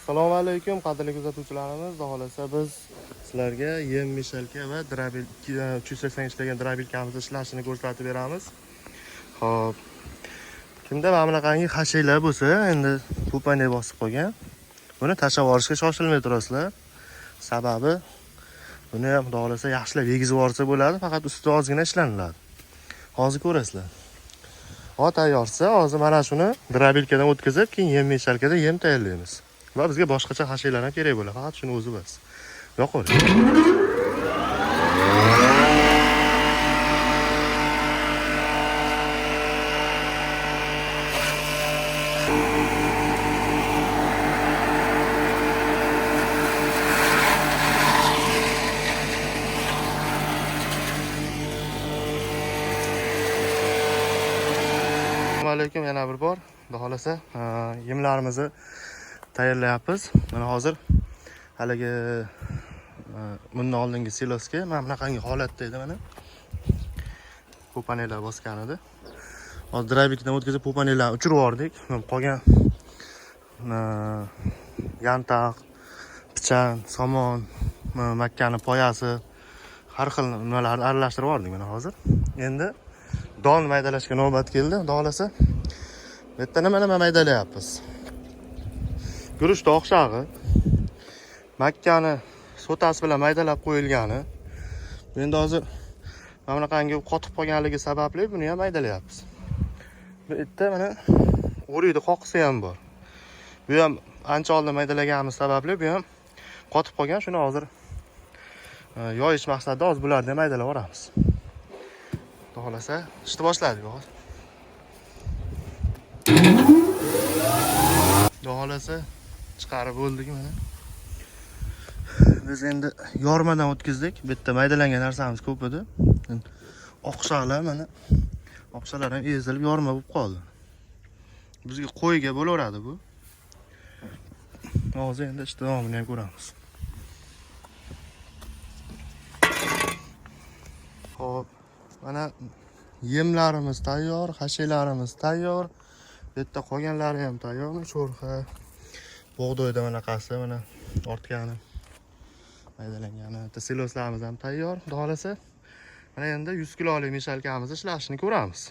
Assalomu alaykum qadrli kuzatuvchilarimiz. Xudo xolasa biz sizlarga yem mishalka va drabil 380 ishlagan drabilkamizni ishlashini ko'rsatib beramiz. Xo'p. Kimda mana bunaqangi xashaklar bo'lsa, endi pupani bosib qolgan. Buni tashlab yuborishga shoshilmay turasizlar. Sababi buni ham xudo xolasa yaxshilab yegizib yuborsa bo'ladi, faqat usti ozgina ishlaniladi. Hozir ko'rasizlar. Hozir tayyorsa, hozir mana shuni drabilkadan o'tkazib, keyin yem mishalkada yem tayyorlaymiz. Va bizga boshqacha xashaklar ham kerak bo'ladi, faqat shuni o'zi bas. Yoqavering. Assalomu alaykum yana bir bor. Xudo xolasa, yemlarimizni tayyorlayapmiz. Mana hozir haligi bundan oldingi silosga mana bunaqangi holatda edi mana. Popanelar bosgan edi. Hozir dravikdan o'tkazib popanelarni uchirib yubordik. Mana qolgan yantaq, pichan, somon, makkani poyasi, har xil nimalarni aralashtirib yubordik mana hozir. Endi don maydalashga navbat keldi. Xudo xolasa. Bu yerda nima maydalayapmiz? Guruchni oqshog'i, makkani so'tasi bilan maydalab qo'yilgani. Endi hozir mana bunaqangi qotib qolganligi sababli buni ham maydalayapmiz. Bu yerda mana o'rikni qoqisi ham bor. Bu ham ancha oldin maydalaganimiz sababli bu ham qotib qolgan. Shuni hozir yoyish maqsadida hozir bularni ham maydalab yuboramiz. Xudo xolasa, ishni boshladik hozir. Xudo xolasa chiqarib bo'ldik mana. Biz endi yormadan o'tkazdik. Bu yerda maydalangan narsamiz ko'p edi. Endi oqshaqlar mana oqshaqlar ham ezilib yorma bo'lib qoldi. Bizga qo'yga bo'laveradi bu. Hozir endi ish davomini ham ko'ramiz. Xo'p, mana yemlarimiz tayyor, xashaklarimiz tayyor. Bu yerda qolganlari ham tayyor. Sho'rxa, bug'doyda manaqasi mana ortgani maydalangani, bitta siloslarimiz ham tayyor. Xudo xolasa. Mana endi 100 kilolik mishalkamizni ishlashini ko'ramiz.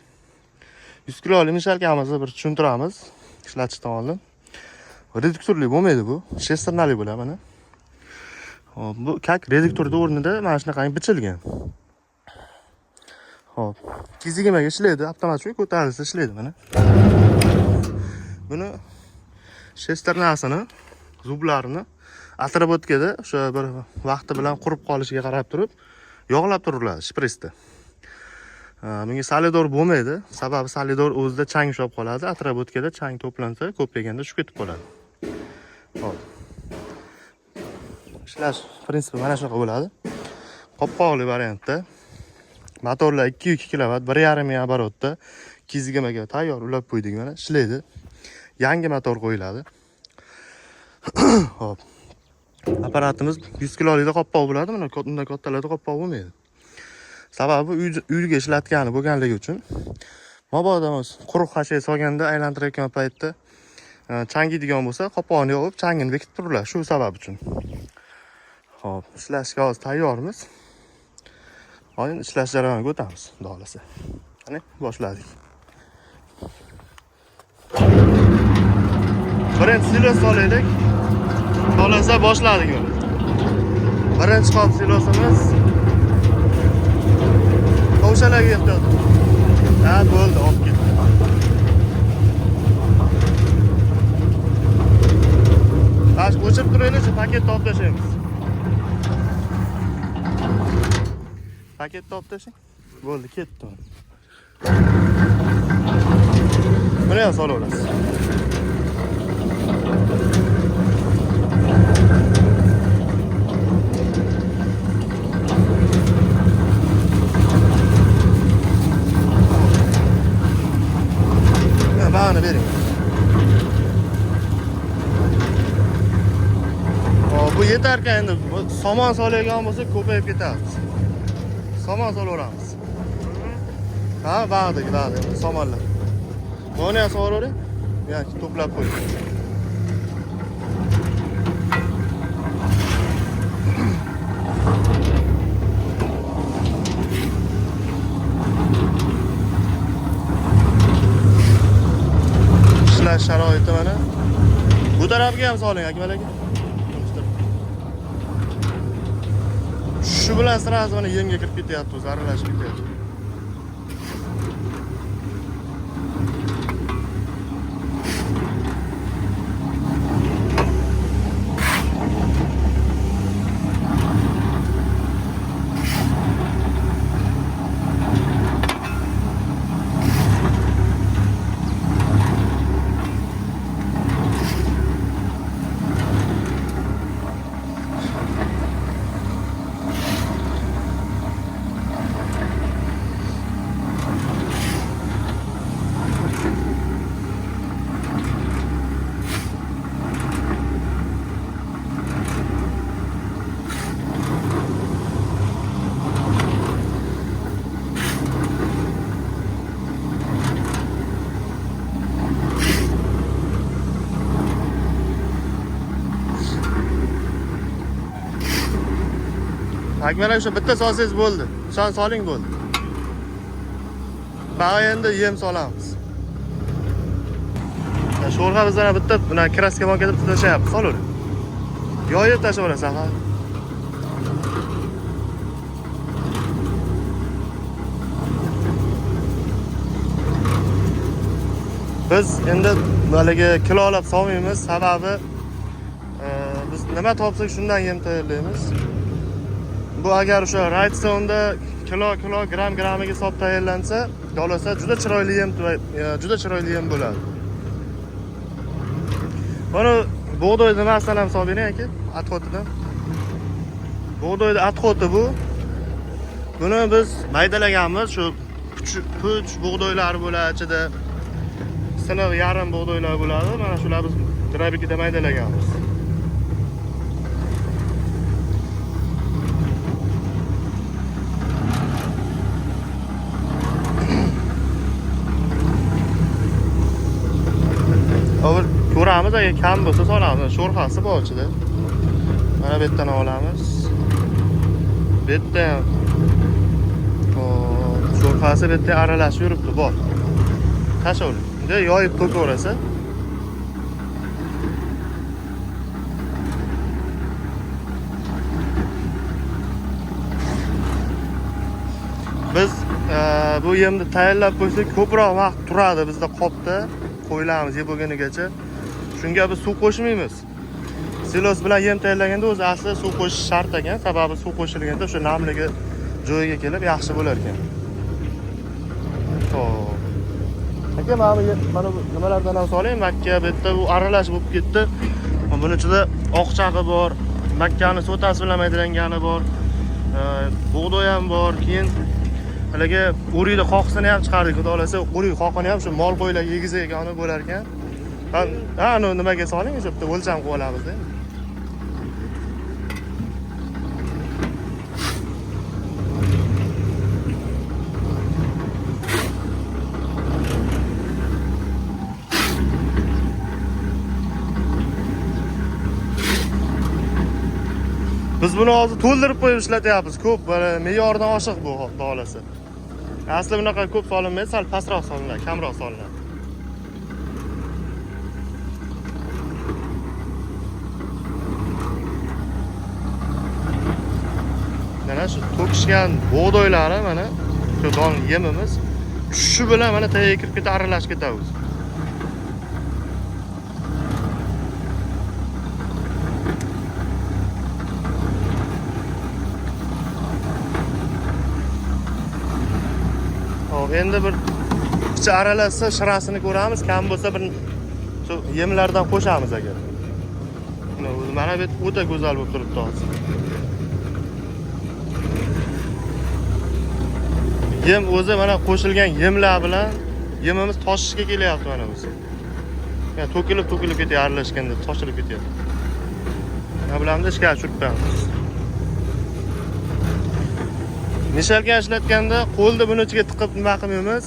100 kilolik mishalkamizni bir tushuntiramiz. Ishlatishdan oldin. Reduktorli bo'lmaydi bu. Shesternali bo'ladi mana. Xo'p, bu kak reduktorni o'rnida mana shunaqangi bichilgan. Xo'p, 220 ga ishlaydi, avtomat ko'tarilsa ishlaydi mana. Buni shesternasini, zublarini отработкада o'sha bir vaqti bilan qurib qolishiga qarab turib yog'lab turiladi shprisda. Bunga solidor bo'lmaydi. Sababi solidor o'zida chang ushlab qoladi. Отработкада chang to'plansa, ko'payganda tushib ketib qoladi. Xo'p. Ishlash prinsipi mana shunaqa bo'ladi. Qopqoqli variantda. Motorlar 2.2 kilovat, 1.5 ming оборотda 220 ga tayyor ulab qo'ydik mana, ishlaydi. Yangi motor qo'yiladi. Xo'p. Apparatimiz 100 kilolikda qopqoq bo'ladi, mana undan kattalarda qopqoq bo'lmaydi. Sababi uyga ishlatgani bo'lganligi uchun mabodo quruq xashak solganda aylantirayotgan paytda changiydigan bo'lsa, qopqog'ini yopib, changini bekitib turiladi shu sabab uchun. Xo'p, ishlashga hozir tayyormiz. Hozir ishlash jarayoniga o'tamiz, xudo xolasa. Qani, boshladik. Birinchi silos solaylik. Xolasa boshladik mana. Birinchi qop silosimiz. Tovshalarga ehtiyot. Ha, bo'ldi, olib ketdi. Tash o'chirib turaylik, shu paketni olib tashlaymiz. Paketni olib tashlang. Bo'ldi, ketdi. Buni ham solaverasiz. Bag'ini bering. Hop, bu yetarkan endi. Bu somon solayotgan bo'lsa ko'payib ketamiz. Somon solaveramiz. Ha, bag'dagi, bag'dagi somonlar. Buni ham solavering. Yoki to'plab qo'ying. tarafiga ham soling, Akmal aka. Shu bilan sразу mana yemga kirib ketyapti, o'zi aralashib ketyapti. Akmal aka, o'sha bitta solsangiz bo'ldi. O'shani soling bo'ldi. Bag'a endi yem solamiz. Sho'rg'a bizlar bitta buni kraska banka deb tashlayapmiz, solavering. Yoyib tashlayverasan, ha. Biz endi haligi kilolab solmaymiz, sababi biz nima topsak shundan yem tayyorlaymiz. Bu agar o'sha ratsionda kilo kilo gram gramiga hisob tayyorlansa, xohlasa juda chiroyli yem, juda chiroyli yem bo'ladi. Mana bug'doy nimasidan ham hisob bering aka, отходidan. Bug'doyni отходi bu. Buni biz maydalaganmiz, shu puch bug'doylar bo'ladi ichida. Siniq yarim bug'doylar bo'ladi. Mana shular biz drabikida maydalaganmiz. Hozir ko'ramiz, agar kam bo'lsa solamiz. Sho'rxasi bor ichida. Mana bu yerdan olamiz. Bu yerda ham hop, sho'rxasi bu yerda aralashib yuribdi, bor. Tashlayvering. Endi yoyib to'kaverasiz. Biz bu yemni tayyorlab qo'ysak ko'proq vaqt turadi bizda qopda. Qo'ylarimiz yeb bo'lgunigacha. Shunga biz suv qo'shmaymiz. Silos bilan yem tayyorlaganda o'zi aslida suv qo'shish shart ekan, sababi suv qo'shilganda o'sha namligi joyiga kelib yaxshi bo'lar ekan. Xo'p. Aka, mana bu nimalardan ham soling, makka bu yerda bu aralash bo'lib ketdi. Buni ichida oqchaqi bor, makkani so'tasi bilan maydalangani bor, bug'doy ham bor, keyin haligi o'rikni qoqisini ham chiqardik, xudo xolasa o'rik qoqini ham shu mol qo'ylarga yegizagani bo'lar ekan. Ha, uni nimaga soling, o'sha bitta o'lcham qilib olamiz-da. Biz buni hozir to'ldirib qo'yib ishlatyapmiz. Ko'p, me'yordan oshiq bu xudo xolasa. Asli bunaqa ko'p solinmaydi, sal pastroq solinadi, kamroq solinadi. Mana shu to'kishgan bug'doylari mana shu don yemimiz tushishi bilan mana tagiga kirib ketadi, aralashib ketadi o'zi. Hop, endi bir picha aralashsa shirasini ko'ramiz, kam bo'lsa bir shu yemlardan qo'shamiz agar. Mana o'zi mana bu o'ta go'zal bo'lib turibdi hozir. Yem o'zi mana qo'shilgan yemlar bilan yemimiz toshishga kelyapti mana o'zi. Ya'ni to'kilib to'kilib ketyapti, aralashganda toshilib ketyapti. Mana bularni ishga tushirib qo'yamiz. Mishalga ishlatganda qo'lni buni ichiga tiqib nima qilmaymiz?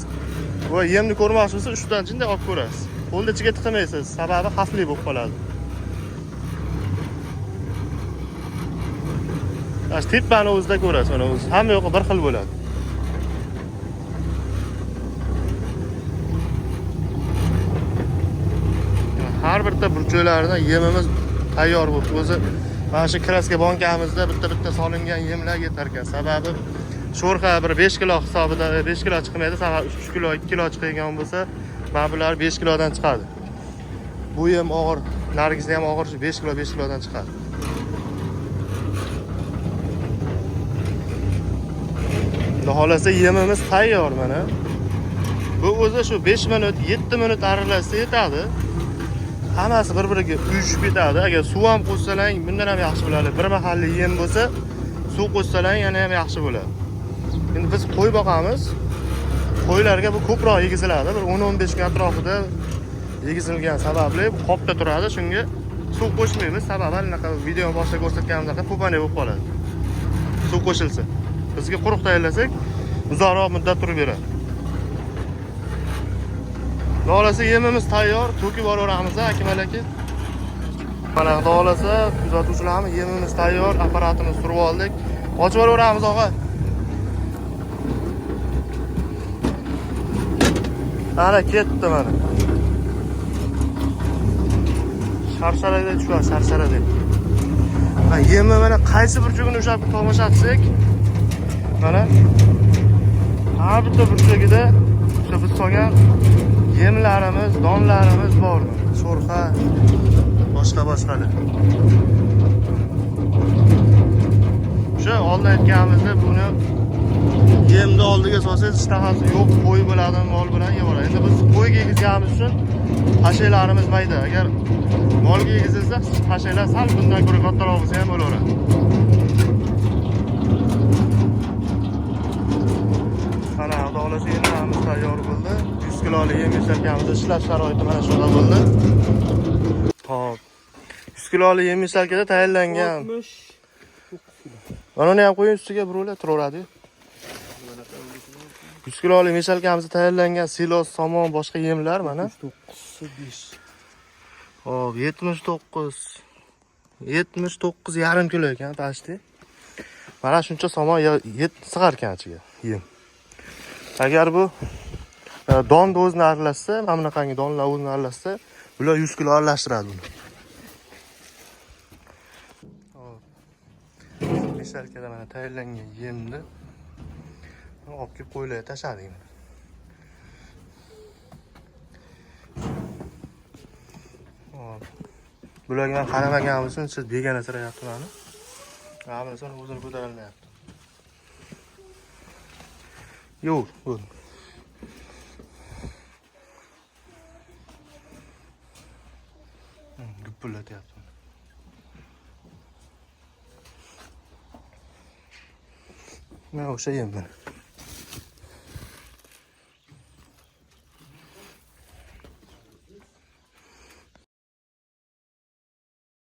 Va yemni ko'rmoqchi bo'lsa, ustidan jinday olib ko'rasiz. Qo'lni ichiga tiqmaysiz, sababi xavfli bo'lib qoladi. Mana shu tepani o'zida ko'rasiz, mana o'zi hamma yo'qi bir xil bo'ladi. Har bir bitta burchaklaridan yemimiz tayyor bo'ldi. O'zi mana shu kraska bankamizda bitta-bitta solingan yemlar yetar ekan. Sababi sho'rxa bir 5 kilo hisobida 5 kilo chiqmaydi, sababi 3 kilo, 2 kilo chiqadigan bo'lsa, mana bular 5 kilodan chiqadi. Bu yem og'ir, nargisi ham og'ir, shu 5 kilo 5 kilodan chiqadi. Xudo xohlasa yemimiz tayyor mana. Bu o'zi shu 5 minut, 7 minut aralashsa yetadi. Hammasi bir-biriga uyushib ketadi. Agar suv ham qo'shsalang, bundan ham yaxshi bo'ladi. Bir mahalli yem bo'lsa, suv qo'shsalang yana ham yaxshi bo'ladi. Endi biz qo'y boqamiz. Qo'ylarga bu ko'proq yegiziladi. Bir 10-15 kun atrofida yegizilgan sababli bu qopda turadi. Shunga suv qo'shmaymiz. Sababi anaqa video boshida ko'rsatganimdek pupane bo'lib qoladi. Suv qo'shilsa. Bizga quruq tayyorlasak, uzoqroq muddat turib beradi. Xudo xohlasa yemimiz tayyor, to'kib yuboraveramiz Akmal aka. Mana xudo xohlasa kuzatuvchilarimiz yemimiz tayyor, apparatimizni surib oldik. Ochib yuboraveramiz og'a. Ana ketdi mana. Sharsharadek tushadi, sharsharadek. Ha, yemni mana qaysi burchagini ushlab tomosha qilsak, mana har bitta burchagida o'sha biz solgan yemlarimiz, donlarimiz bor. Sho'rxa, boshqa boshqalar. O'sha oldin aytganimizdek, buni yemni oldiga solsangiz ishtahasi yo'q, qo'y bo'ladi, mol bilan yeb oladi. Endi biz qo'yga yegizganimiz uchun pashaylarimiz mayda. Agar molga yegizilsa, pashaylar sal bundan ko'ra kattaroq bo'lsa ham bo'laveradi. Mana xudo xohlasa yemlarimiz tayyor bo'ldi. 100 kilolik yem yeshalkamiz ishlash sharoiti mana shunaqa bo'ldi. Xo'p. 100 kilolik yem yeshalkada tayyorlangan. 69 kilo. Mana uni ham qo'ying ustiga, birovlar turaveradi. 100 kilolik meshalkamizda tayyorlangan silos, somon, boshqa yemlar mana. 79 5. Xo'p, 79. 79,5 kilo ekan pashti. Mana shuncha somon sig'ar ekan ichiga yem. Agar bu donni o'zini aralashsa, mana bunaqangi donlar o'zini aralashsa, bular 100 kilo aralashtiradi buni. Xo'p. Meshalkada mana tayyorlangan yemni olib kelib qo'ylarga tashladik. Xo'p. Bularga ham qaramaganimiz uchun siz begona sirayapti mani. Mana bunisini o'zini ko'tarolmayapti. Yo'q, bo'ldi. Gupillatyapti. Mana o'sha yem mana.